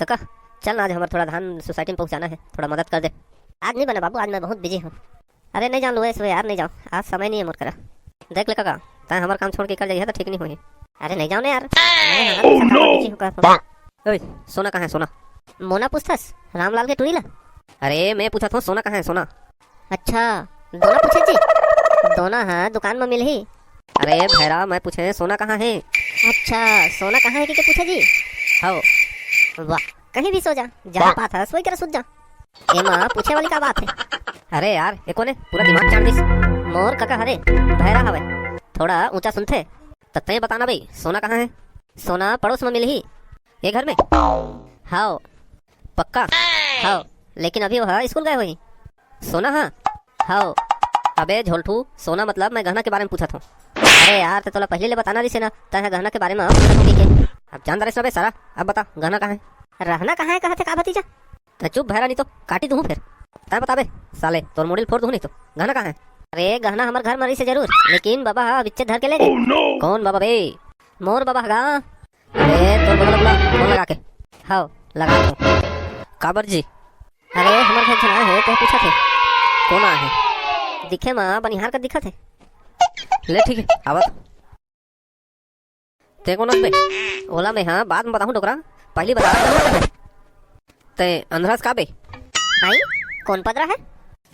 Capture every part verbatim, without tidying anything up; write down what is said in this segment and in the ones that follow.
कका, चल ना, आज हमर थोड़ा धान सोसाइटी में पहुँचाना हे, थोड़ा मदद कर दे। आज नहीं बना बाबू, आज मैं बहुत बिजी हूँ। अरे नहीं जाऊँ लुए सुए यार, नहीं जाऊँ, आज समय नहीं है मोर करा। देख ले कका, तैं हमर काम छोड़ के कर जाइए तो ठीक नहीं होही। अरे नहीं जाऊँ ना यार, मैं हर समय बिजी हूँ कहत हूँ। ओए, सोना कहाँ है सोना? मोना पूछथस रामलाल के टूरी ला। अरे मैं पूछत हूँ सोना कहाँ है सोना? अच्छा, दोना पूछे जी? दोना ह दुकान म मिलही। अरे भैरा, मैं पूछे सोना कहाँ है? अच्छा, सोना कहाँ है के, के पूछे जी? हव। वाह, कहीं भी सो जा, जहाँ पात हस वही करा सुत जा। एमा पूछे वाली का बात है? अरे यार, एको ने पूरा दिमाग चाट दिस। मोर कका हरे, भैरा हवे, थोड़ा ऊंचा सुनथे। त तैं बताना बे, सोना कहाँ है? सोना पड़ोस में मिलही। ये घर में? हव। पक्का? हव, लेकिन अभी वह स्कूल गए होही। सोना हा? हव। अबे झोलठू, सोना मतलब मैं गहना के बारे में पूछत हूँ। अरे यार, ते तोला पहले ले बताना रहिसे ना, तैं ह गहना के बारे में पूछत हूँ कहिके। अब जान डारेस ना बे सारा, अब बता, गहना कहाँ है? रहना कहाँ है कहत हे का भतीजा? त चुप भैरा, नहीं तो काटी दूँ फिर। तैं बता बे साले, तोर मुड़ी ल फोड़ दूँ नहीं तो। गहना कहाँ है? अरे गहना हमर घर म रहिसे जरूर, लेकिन बाबा हा बिच्चे धर के ले गे। कौन बाबा बे? मोर बाबा हा गा। अरे तोर बगल वाला फोन लगा के। हव, लगा दो। काबर जी? अरे हमर घर झन आए हे, ते पूछत हे। कौन आए हे? दिखे मा बनिहार का दिखत हे। ले ठीक है, आवत। ते कौन हस बे? ओला मैं हाँ बाद में बताहूँ डोकरा, पहली बता दे। ते अंधरस का बे? आई, कौन पदरा है?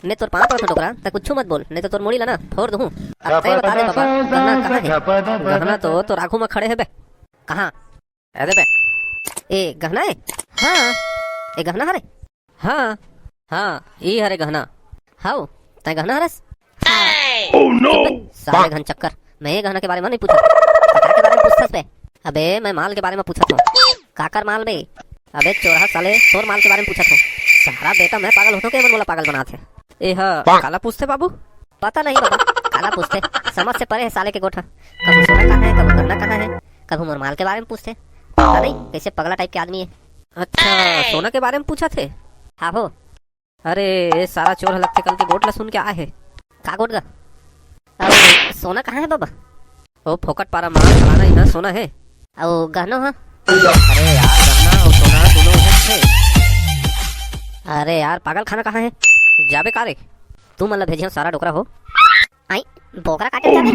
ने तोर पाँव परत हूँ डोकरा, ते कुछ मत बोल, नहीं तो तोर मुड़ी ला ना फोड़ दूँ। अब ते बता दे बाबा, गहना कहाँ है? गहना तो तोर आगू में खड़े है बे। कहाँ? अरे बे, ए गहना है? हाँ। ए गहना हरे? हाँ, हाँ, ई हरे गहना। हव, तैं गहना हरस? हाँ। चुप बे, साले घन चक्कर। मैं ये गहना के बारे में नहीं पूछा। काकर के बारे में पूछथस बे? अबे, मैं माल के बारे में पूछत हूँ। काकर माल बे? अबे चोरहा साले, तोर माल के बारे में पूछत हूँ। सारा बेटा मैं पागल होथों के मन मोला पागल बनात हे। ए ह, काला पूछथे बाबू? पता नहीं बाबा, काला पूछथे। समझ से परे है साले के गोठ ह। कभू सोना कहाँ है, कभू गहना कहाँ है, कभू मोर माल के बारे में पूछथे। पता नहीं, कैसे पगला टाइप के आदमी है। अच्छा, सोना के बारे में पूछत हे? हाँ हो। अरे, ए सारा चोर ह लगथे कल के गोठ ला सुन के आए हे। का गोठ गा? अउ सोना कहाँ है बाबा? ओ फोकट पारा मार, फलाना इहाँ सोना है। अउ गहनो ह? अरे यार, गहना अउ सोना दोनों है। अरे यार, पागल खाना कहाँ है? जाबे का रे? तू मन ला भेजिया सारा डोकरा हो। आई, बोकरा काटे जाबे?